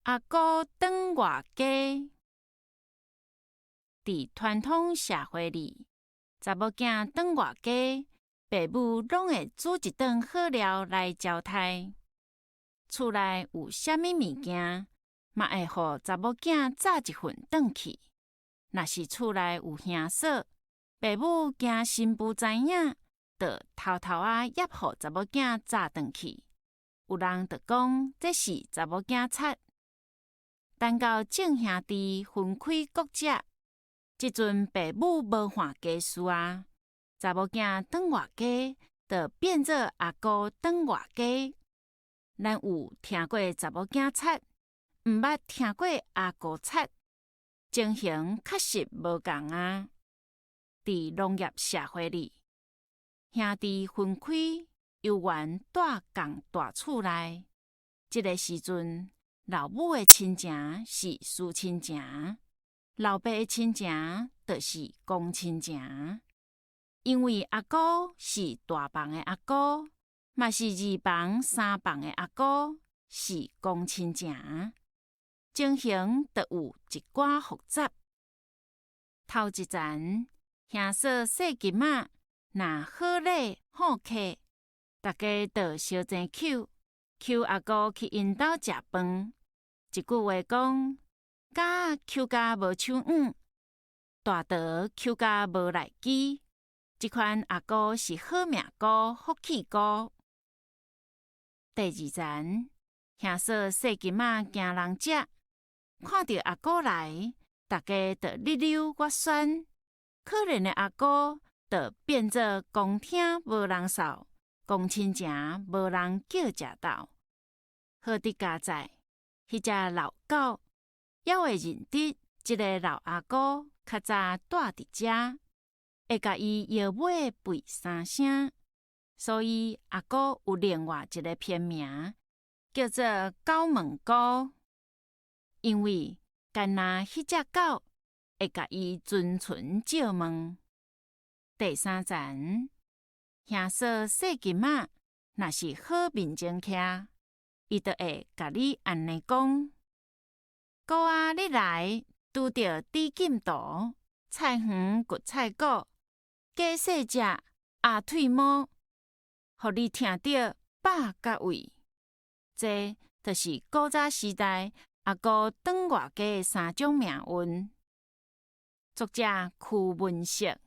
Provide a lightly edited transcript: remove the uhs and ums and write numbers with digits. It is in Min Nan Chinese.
阿姑轉外家。佇傳統社會裡，查某囝轉外家，爸母攏會煮一頓好料來招待。厝內有啥物物件，嘛會予查某囝紮一份轉去。若是厝內有兄嫂，爸母驚新婦知影，就偷偷仔挹予查某囝紮轉去。有人就講這是查某囝賊。等到眾兄弟分開各食，這陣爸母無看家事啊，查某囝轉外家，就變做阿姑轉外家。咱有聽過查某囝賊，毋捌聽過阿姑賊，情形確實無仝啊。佇農業社會裡，兄弟分開，猶原住仝大厝內。這个時陣，老母的親情是私親情，老爸的親情就是公親情。因為阿姑是大房的阿姑，嘛是二房、三房的阿姑，是公親情，情形就有一寡複雜。頭一層，兄嫂細囡仔，若好禮好客，大家就相爭搝，搝阿姑去𪜶兜食飯。一句話講，柑仔搝甲無手軟，大桃搝甲無內枝。這款阿姑是好命姑、福氣姑。第二層，兄嫂細囡仔驚人食，看著阿姑來，大家就你溜我旋，可憐的阿姑就變做公廳無人掃，公親情無人叫食到。好佇佳哉，彼隻老狗猶會認得這个老阿姑較早蹛佇遮，會共伊搖尾吠三聲，所以阿姑有另外一个偏名，叫做狗問姑，因為干焦彼隻狗會共伊谆谆借問。第三層，兄嫂細囡仔若是好面前徛，伊就會共你按呢講：姑仔你來，拄著豬進肚，菜園掘菜果，雞細隻，鴨褪毛，予你聽著飽甲胃。這就是古早時代阿姑轉外家的三種命運。作者區文色。